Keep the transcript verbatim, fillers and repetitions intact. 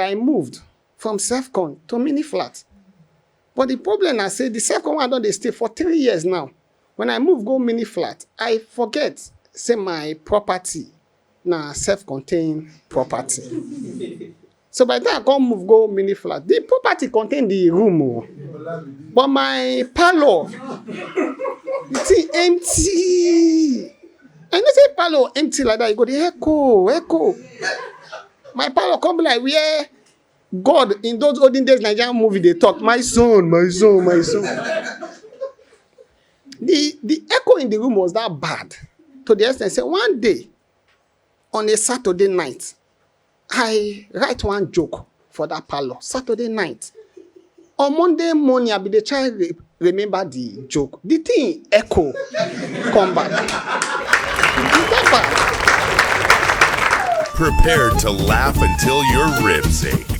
I moved from Selfcon to mini flat. But the problem na say the Selfcon wey I don dey stay for three years now. When I move go mini flat, I forget say my property na self-contained property. So by the time I come move go mini flat, the property contain the room o. But my parlor, the thing empty. I know say parlor empty like that, you go dey echo, echo. My parlor come be like where God in those olden days Nigerian movie dey talk, "My son, my son, my son." The the echo in the room was that bad, to the extent say one day on a Saturday night, I write one joke for that parlor. Saturday night. On Monday morning, I be dey try re- remember the joke. The thing echo come back. It's that bad. Prepare to laugh until your ribs ache.